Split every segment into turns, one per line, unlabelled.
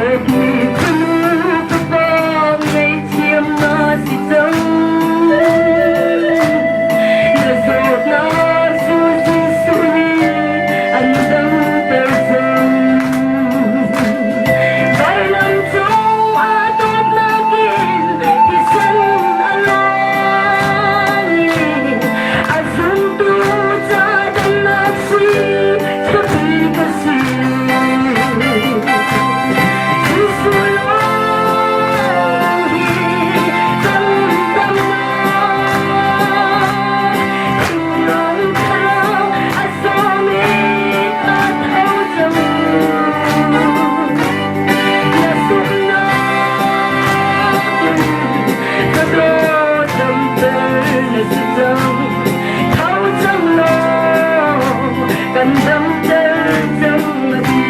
Dawtmi fanu fapa ngaihthiam na si cang. Na zawtnak cu Jesuh nih an damter cang. Vailam cung ah dawtnak in thisen a luang i a zumtu ca damnak si khuapi ka si. Jesuh lawng hi kan damnak thinlung thar a sawm i a tho cang. Na sungnak in ka dawt damter na si cang. Tho cang law kan damter cang a ti.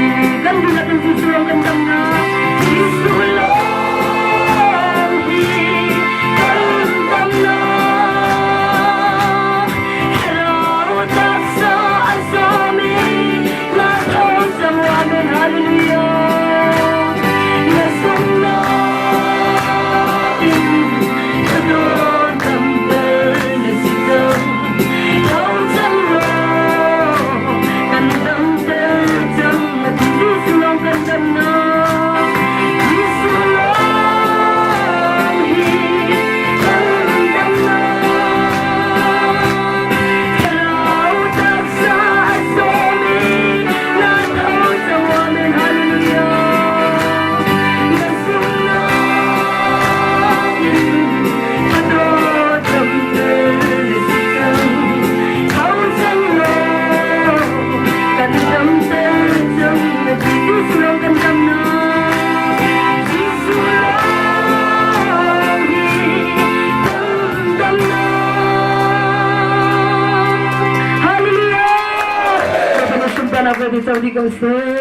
Kan dihlak in Jesuh lawng kan damnak. Jesuh lawng hi kan damnak. Thlarau taksa a zawmi na tho cang amen hallelujah. Na sungnak in ka dawt damter na si cang. Tho cang law kan damter cang a ti. Jesuh lawng kan damnak. Jesuh lawng hi kan damnak. Thlarau taksa a sawmi na tho cang amen hallelujah. Na sungnak in ka dawt damter na si cang. Tho cang law kan damter cang na ti. Jesuh lawng kan damnak. Jesuh lawng hi kan damnak. Hallelujah! Bapak na sunparnak vialte co dih ko seh.